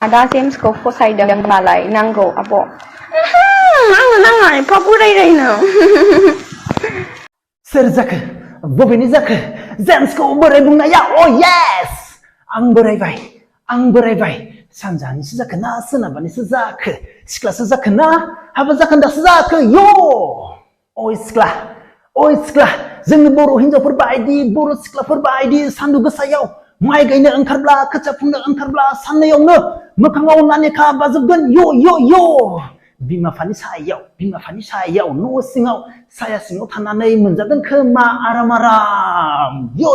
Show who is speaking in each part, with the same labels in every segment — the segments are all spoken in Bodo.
Speaker 1: आदा जेम्सखौ फसायदों मालाय नांगौ आब'। आंनो नाङा एफा बोरायनो।
Speaker 2: सोर जाखो बबेनि जाखो जेम्सखौ बोराय बुंनाया अ येस आं बोरायबाय सानजाहानिसो जाखो ना सोनाबानिसो जाखो सिख्लासो जाखो ना हाबा जाखोन्दासो जाखो यो सिख्ला जोंनि बर' हिनजावफोर बायदि बर' सिख्लाफोर बायदि सान्दुं गोसायाव माइ गायनो ओंखारब्ला खोथिया फुनो ओंखारब्ला साननैयावनो मोखाङाव नानेखा बाजोबगोन यो बिमा बिफानि सायाव न' सिङाव साया सिङाव थानानै मोनजागोन खोमा आराम यो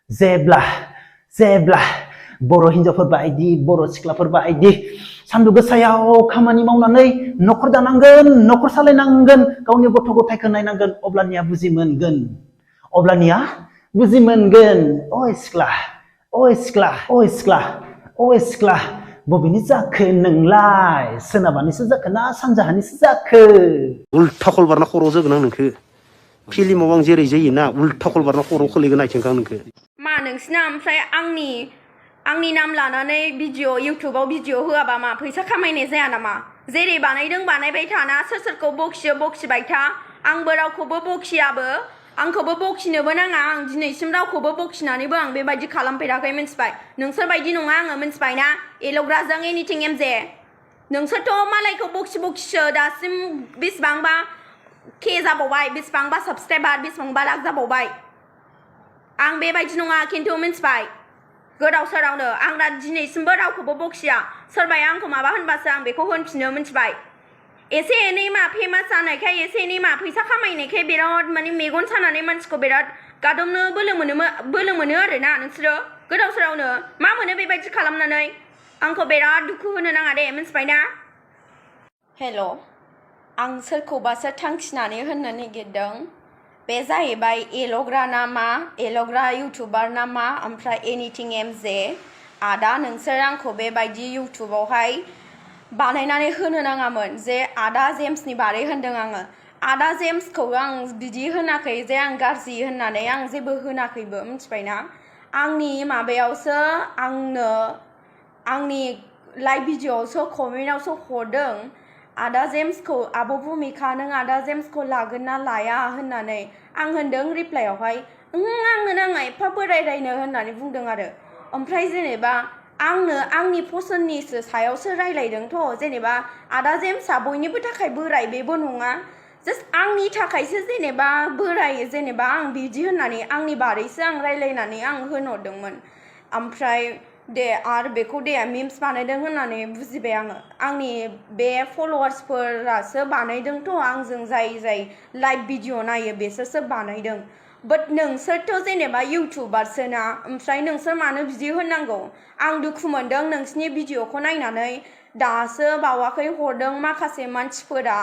Speaker 2: जेब्ला बर' हिनजावफोर बायदि बर' सिख्लाफोर बायदि सान्दुं गोसायाव खामानि मावनानै न'खर दानांगोन न'खर सालायनांगोन गावनि गथ' गथायखौ नायनांगोन अब्लानिया बुजि मोनगोन अ सिख्ला बबेनि जाखो नोंलाय सोनाबानिसो जाखो ना सानजाहानिसो जाखो
Speaker 3: उल्था खलबारना खर'आव जोगोन आं नोंखो फिल्माव आं जेरै जायोना उल्था खलबारना खर'आव खोलैगोन आथिंखौ आं नोंखो
Speaker 1: मा नोंसिना ओमफ्राय आंनि नाम लानानै इउटुबाव भिडिअ होआबा मा फैसा खामायनाय जाया नामा जेरै बानायदों बानायबाय थाना सोरखौ बखिबाय था आंबो रावखौबो बखियाबो आंखौबो बखिनोबो नाङा आं दिनैसिम रावखौबो बखिनानैबो आं बेबायदि खालामफेराखै मिन्थिबाय नोंसोर बायदि नङा आङो मिन्थिबायना एल'ग्राजों एनिथिं एमजे नोंसोरथ' मालायखौ बखिसो दासिम बेसेबांबा के जाबावबाय बेसेबांबा साबसक्राइबार बेसेबांबा लाख जाबावबाय आं बेबायदि नङा खिन्थु मिन्थिबाय गोदाव सोरावनो आं दा दिनैसिमबो रावखौबो बखिया सोरबाया आंखौ माबा होनबासो आं बेखौ होनफिनो मिन्थिबाय एसे एनै मा फेमास जानायखाय एसे एनै मा फैसा खामायनायखाय बिराद माने मेगन सानानै मानसिखौ बिराद गादबनो बोलो मोनो आरोना नोंसोरो गोदाव सोरावनो मा मोनो बेबायदि खालामनानै आंखौ बिराद दुखु होनो नाङा दे मिन्थिबायना हेल' आं सोरखौबासो थांखिनानै होननो नागिरदों बे जाहैबाय एल'ग्रा इउटुबार ना मा ओमफ्राय एनिथिं एमजे आदा नोंसोर आंखौ बेबायदि इउटुबावहाय बानायनानै होनो नाङामोन जे आदा जेम्सनि बारै होनदों आङो आदा जेम्सखौ आं बिदि होनाखै जे आं गाज्रि होननानै आं जेबो होनाखैबो मिन्थिबायना आंनि माबायावसो आंनि लाइभ भिडिअ'आवसो कमेन्टआवसो हरदों आदा जेम्सखौ आब' भुमिखा नों आदा जेम्सखौ लागोन ना लाया होननानै आं होनदों रिप्लाइआवहाय आंनो नाङा एफा बोरायनो होननानै बुंदों आरो ओमफ्राय जेनेबा आंनि पसननिसो सायावसो रायलायदोंथ' जेनेबा आदा जेम्सआ बयनिबो थाखाय बोराय बेबो नङा जास्ट आंनि थाखायसो जेनेबा बोराय जेनेबा आं बिदि होननानै आंनि बारैसो आं रायलायनानै आं होनहरदोंमोन ओमफ्राय दे आरो बेखौ दे मिम्स बानायदों होननानै बुजिबाय आंनि बे फल'वार्सफोरासो बानायदोंथ' आंजों जाय लाइभ भिडिअ नायो बेसोरसो बानायदों बाट नोंसोरथ' जेनेबा इउटुबारसो ना ओमफ्राय नोंसोर मानो बिदि होननांगौ आं दुखु मोनदों नोंसिनि भिडिअखौ नायनानै दासो बावाखै हरदों माखासे मानसिफोरा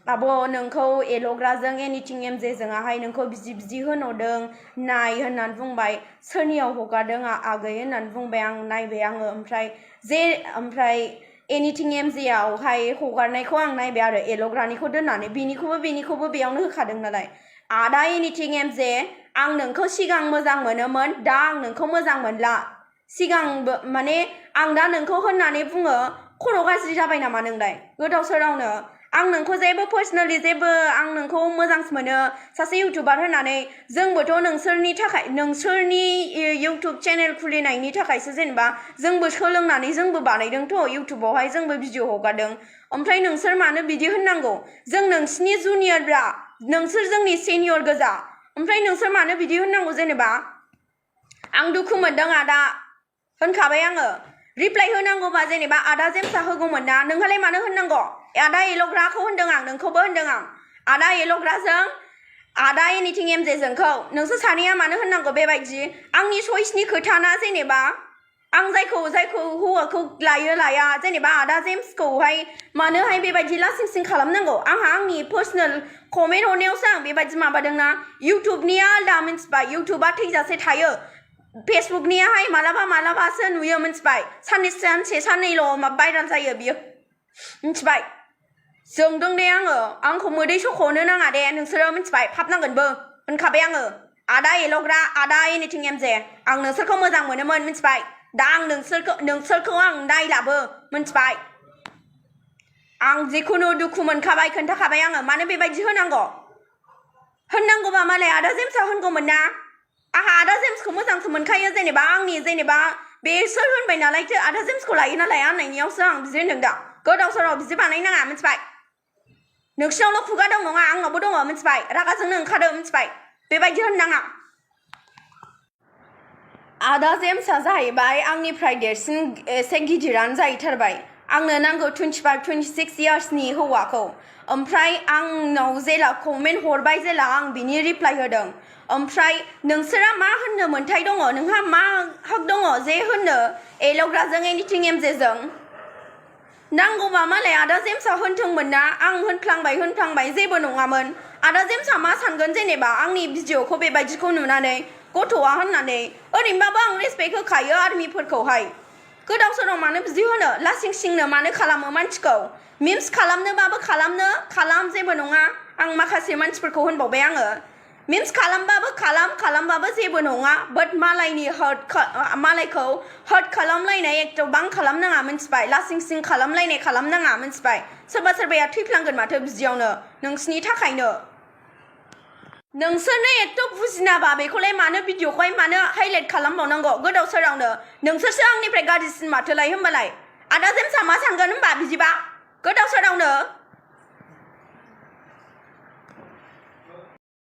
Speaker 1: आब' नोंखौ एल'ग्राजों एनिथिं एमजेजोंहाय नोंखौ बिदि होनहरदों नाय होननानै बुंबाय सोरनियाव हगारदों आगै होननानै बुंबाय आं नायबाय आङो ओमफ्राय एनिथिं एमजेआवहाय हगारनायखौ आं नायबाय आरो एल'ग्रानिखौ दोननानै बेनिखौबो बेयावनो होखादों नालाय आदा एनिथिं एमजे आं नोंखौ सिगां मोजां मोनोमोन दा आं नोंखौ मोजां मोनला सिगांबो माने आं दा नोंखौ होननानै बुङो खर' गाज्रि जाबाय नामा नोंलाय गोदाव सोरावनो आं नोंखौ जेबो पार्सनेलि आं नोंखौ मोजांसो मोनो सासे इउटुबार होननानै जोंबोथ' नोंसोरनि इउटुब चेनेल खुलिनायनि थाखायसो जेनेबा जोंबो सोलोंनानै जोंबो बानायदोंथ' इउटुबावहाय जोंबो भिडिअ हगारदों ओमफ्राय नोंसोर मानो बिदि होननांगौ जों नोंसिनि जुनियरब्रा नोंसोर जोंनि सिनियर गोजा ओमफ्राय नोंसोर मानो बिदि होननांगौ जेनेबा आं दुखु मोनदों आदा होनखाबाय आङो रिप्लाइ होनांगौबा जेनेबा आदा जेम्सआ होगौमोन ना नोंहालाय मानो होननांगौ आदा एल'ग्राखौ होनदों आं नोंखौबो होनदों आं आदा एल'ग्राजों आदा एनिथिं एमजेजोंखौ नोंसोर सानैया मानो होननांगौ बेबायदि आंनि चइसनि खोथा ना जेनेबा आं जायखौ हौवाखौ लाया जेनेबा आदा जेम्सखौहाय मानोहाय बेबायदि लासिं सिं खालामनांगौ आंनि पार्सनेल कमेन्ट हरनायावसो आं बेबायदि माबादोंना इउटुबनिया आलदा मिन्थिबाय इउटुबा थैजासे थायो फेसबुकनियाहाय मालाबासो नुयो मिन्थिबाय सानसे साननैल' भाइराल जायो बियो मिन्थिबाय जोंदों दे आंखौ मोदै सख'नो नाङा दे नोंसोरो मिन्थिबाय फाब नांगोनबो होनखाबाय आङो आदा एल'ग्रा आदा एनिथिं एमजे आं नोंसोरखौ मोजां मोनोमोन मिन्थिबाय दा आं नोंसोरखौ आं नायलाबो मिन्थिबाय आं जिखुनु दुखु मोनखाबाय खोन्थाखाबाय आङो मानो बेबायदि होननांगौबा मालाय आदा जेम्सआ होनगौमोन ना आंहा आदा जेम्सखौ मोजांसो मोनखायो जेनेबा बेसोर होनबाय नालायथो आदा जेम्सखौ लायो ना लाया होननायनियावसो आं बिदि होनदों दा गोदाव सोराव बिदि बानायनाङा मिन्थिबाय नोंसिनावल' खुगा दं नङा आंनावबो दङ मिन्थिबाय रागाजोंनो ओंखारो मिन्थिबाय बेबायदि होननाङा आदा जेम्सआ जाहैबाय आंनिफ्राय देरसिन एसे गिदिरानो जाहैथारबाय आंनो नांगौ 25-26 इयार्सनि हौवाखौ ओमफ्राय आंनाव जेला कमेन्ट हरबाय जेला आं बिनि रिप्लाइ होदों ओमफ्राय नोंसोरा मा होननो मोन्थाय दङ नोंहा मा हक दङ जे होननो एल'ग्राजों एनिथिं एमजेजों नांगौबा मालाय आदा जेम्सआ होनथोंमोन ना आं होनफ्लांबाय जेबो नङामोन आदा जेम्सआ मा सानगोन जेनेबा आंनि भिडिअखौ बेबायदिखौ नुनानै गथ'आ होननानै ओरैनोबाबो आं रेसपेक्ट होखायो आर्मिफोरखौहाय गोदाव सोराव मानो बिदि होनो लासिं सिंनो मानो खालामो मानसिखौ मिम्स खालामनोबाबो खालाम जेबो नङा आं माखासे मानसिफोरखौ होनबावबाय आङो मिम्स खालामबाबो जेबो नङा बाट मालायखौ हार्ट खालामलायनाय एथबां खालामनाङा मिन्थिबाय लासिं सिं खालामनाङा मिन्थिबाय सोरबाया थैफ्लांगोन माथो बिदियावनो नोंसिनि थाखायनो नोंसोरनो एथ' बुजिनाबा बेखौलाय मानो भिडिअखौहाय मानो हाइलाइट खालामबावनांगौ गोदाव सोरावनो नोंसोरसो आंनिफ्राय गाज्रिसिन माथोलाय होमबालाय आदा जेम्सआ मा सानगोन होमबा बिदिबा गोदाव सोरावनो